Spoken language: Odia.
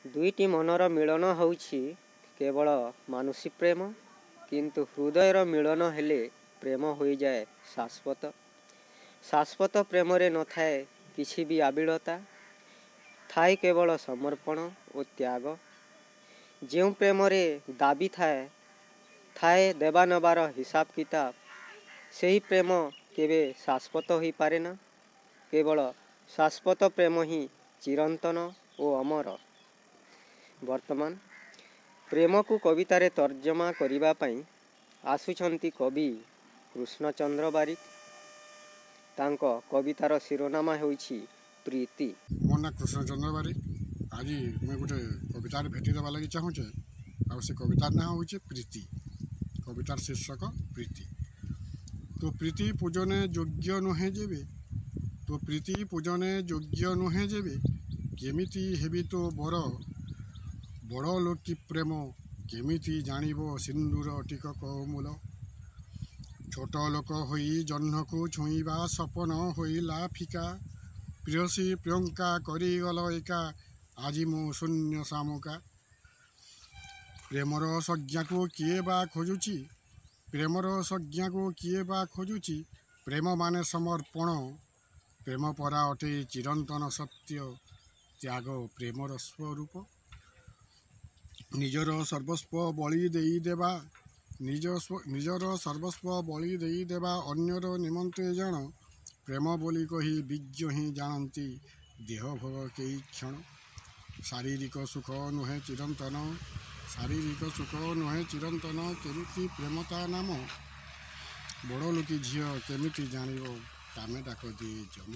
ଦୁଇଟି ମନର ମିଳନ ହେଉଛି କେବଳ ମାନସୀ ପ୍ରେମ, କିନ୍ତୁ ହୃଦୟର ମିଳନ ହେଲେ ପ୍ରେମ ହୋଇଯାଏ ଶାଶ୍ୱତ। ଶାଶ୍ୱତ ପ୍ରେମରେ ନଥାଏ କିଛି ବି ଆବିଳତା, ଥାଏ କେବଳ ସମର୍ପଣ ଓ ତ୍ୟାଗ। ଯେଉଁ ପ୍ରେମରେ ଦାବି ଥାଏ, ଥାଏ ଦେବା ନେବାର ହିସାବ କିତାବ, ସେହି ପ୍ରେମ କେବେ ଶାଶ୍ୱତ ହୋଇପାରେ ନା। କେବଳ ଶାଶ୍ୱତ ପ୍ରେମ ହିଁ ଚିରନ୍ତନ ଓ ଅମର। ବର୍ତ୍ତମାନ ପ୍ରେମକୁ କବିତାରେ ତର୍ଜମା କରିବା ପାଇଁ ଆସୁଛନ୍ତି କବି କୃଷ୍ଣଚନ୍ଦ୍ର ବାରିକ। ତାଙ୍କ କବିତାର ଶିରୋନାମା ହେଉଛି ପ୍ରୀତି। ମୋ ନାଁ କୃଷ୍ଣଚନ୍ଦ୍ର ବାରିକ। ଆଜି ମୁଇଁ ଗୋଟେ କବିତାରେ ଭେଟି ଦେବା ଲାଗି ଚାହୁଁଛେ, ଆଉ ସେ କବିତାର ନାଁ ହେଉଛି ପ୍ରୀତି। କବିତାର ଶୀର୍ଷକ ପ୍ରୀତି। ତୋ ପ୍ରୀତି ପୂଜନେ ଯୋଗ୍ୟ ନୁହେଁ ଯେବେ, ତୋ ପ୍ରୀତି ପୂଜନେ ଯୋଗ୍ୟ ନୁହେଁ ଯେବେ, କେମିତି ହେବି ତୋ ବର? ବଡ଼ ଲୋକି ପ୍ରେମ କେମିତି ଜାଣିବ ସିନ୍ଦୁର ଟିକକ ମୂଲ? ଛୋଟ ଲୋକ ହୋଇ ଜହ୍ନକୁ ଛୁଇଁବା ସପନ ହୋଇଲା ଫିକା। ପ୍ରେୟସୀ ପ୍ରିୟଙ୍କା କରିଗଲ ଏକା, ଆଜି ମୁଁ ଶୂନ୍ୟ ଶାମୁକା। ପ୍ରେମର ସଜ୍ଞାକୁ କିଏ ବା ଖୋଜୁଛି, ପ୍ରେମର ସଜ୍ଞାକୁ କିଏ ବା ଖୋଜୁଛି? ପ୍ରେମ ମାନେ ସମର୍ପଣ, ପ୍ରେମ ପରା ଅଟେ ଚିରନ୍ତନ ସତ୍ୟ, ତ୍ୟାଗ ପ୍ରେମର ସ୍ୱରୂପ। ନିଜର ସର୍ବସ୍ୱ ବଳି ଦେଇଦେବା, ନିଜ ନିଜର ସର୍ବସ୍ୱ ବଳି ଦେଇଦେବା ଅନ୍ୟର ନିମନ୍ତେ ଜାଣ। ପ୍ରେମ ବୋଲି କହି ବିଜ୍ଞ ହିଁ ଜାଣନ୍ତି ଦେହ ଭୋଗ କେଇ କ୍ଷଣ। ଶାରୀରିକ ସୁଖ ନୁହେଁ ଚିରନ୍ତନ, ଶାରୀରିକ ସୁଖ ନୁହେଁ ଚିରନ୍ତନ, କେମିତି ପ୍ରେମ ତା ନାମ? ବଡ଼ ଲୋକି ଝିଅ କେମିତି ଜାଣିବ, କାମେ ଡାକ ଦିଏ ଯମ।